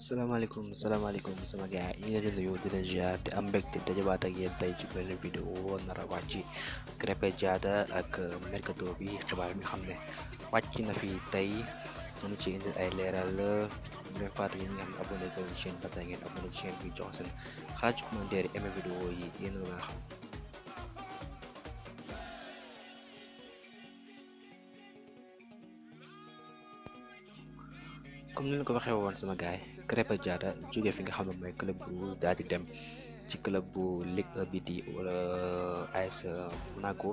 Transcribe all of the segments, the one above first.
salaamaaleykum sama gars yi ñu ngi leen di nuyu di leen ziar di am mbégte dajabaat ak yéen tey ci benn vidéo nar a wàcc ci Krépin Diatta ak mercato bi xibaar bi nga xam ne wàcc na fi tey ñu ci indi ay leeral ñu leen fàttali yéen nga xam ne abonné ko chaîne ba tey ngeen abonné ci chaîne bi jox seen xalaat ci commentaire yi aimé vidéo yi yéen a nga xam. comme ni leen ko waxee woon sama gaay Krépin Diatta jóge fi nga xam ne mooy club bu daal di dem ci club bu Ligue 1 bi di wala AS Monaco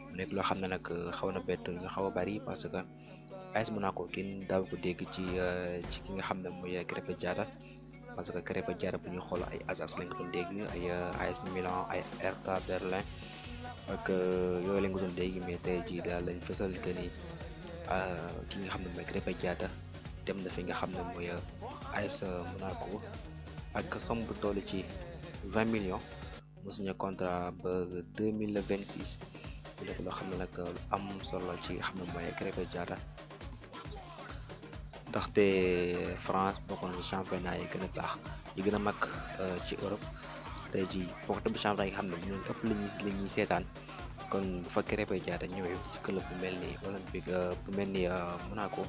mu nekk loo xam ne nag xaw na bett ñu xaw a bari parce que AS Monaco kenn daaw ko dégg ci ki nga xam ne mooy Krépin Diatta parce que Krépin Diatta bu ñu xool ay Ajax lañ ko doon dégg ay AS Milan ay Hertha Berlin ak yooyu lañ ko doon dégg mais tey jii daal lañ fësal que ni ki nga xam ne mooy Krépin Diatta dem na fi nga xam ne mooy AS Monaco ak somme bu toll ci 20 millions mu signé contrat ba 2026 bu nekk loo xam ne nag am solo ci nga xam ne mooy Krépin Diatta ndaxte France bokk na ci championnat yi gën a baax yi gën a mag ci Europe tey jii bokk na championnat yi nga xam ne ñun ëpp la ñuy seetaan kon bu fa Krépin Diatta ñëwee ci club bu mel ni Olympique bu mel ni Monaco.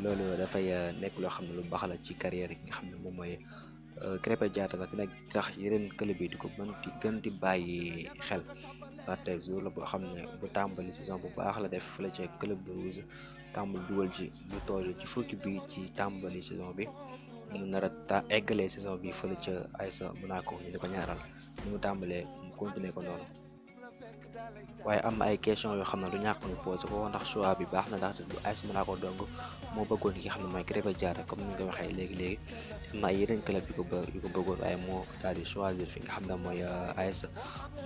loolu dafay nekk loo xam ne lu baax la ci carrière yi nga xam ne moom mooy Krépin Diatta nag dina tax yeneen club yi di ko gën di bàyyi xel ndaxte jour la boo xam ne bu tàmbali saison bu baax la def fële ca club bu rouge tàmbali dugal ci lu toll ci fukki bi ci tàmbali saison bi mu nar a eggalee saison bi fële ca AS Monaco ñu di ko ñaaral ni mu tàmbalee mu continuer ko noonu. waaye am na ay question yoo xam ne du ñàkk ñu posé ko ndax choix bi baax na ndaxte du AS Monaco dong moo bëggoon ki nga xam ne mooy Krépin Diatta comme ni nga ko waxee léegi am na ay yeneen club yu ko bëggoon waaye moo daal di choisir fi nga xam ne mooy AS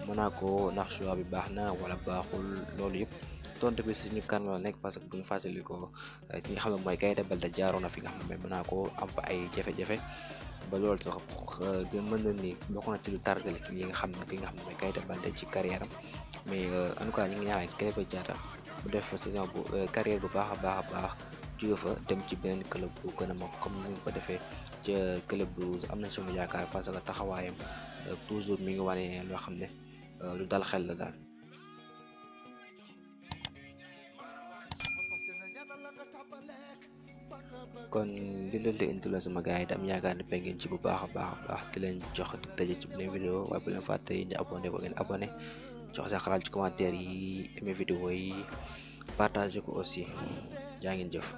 Monaco ndax choix bi baax na wala baaxul loolu yëpp tontu bi suñu kan la nekk parce que bu ñu fàttali ko ki nga xam ne mooy Keita Baldé jaaroon na fi nga xam ne mooy Monaco am fa ay jafe-jafe. ba loolu sax mën na ni bokk na ci lu tardel ki nga xam ne mooy Keita Baldé ci carrière am mais en tout cas ñu ngi ñaanal Krépin Diatta bu def saison bu carrière bu baax a baax jóge fa dem ci beneen club bu gën a mag comme ni nga ko defee ca club bu am nañ sama yaakaar parce que taxawaayam toujours mi ngi wane loo xam ne lu dal xel la daal. kon li leen di indiloon sama gars yi dam yaakaar ne ba ngeen ci bu baax a baax di leen jox di daje ci beneen vidéo waaye bu leen fàtte ñu abonné ko ngeen abonné jox sa xalaat ci commentaire yi aimé vidéo yi partagé ko aussi jaa ngeen jëf.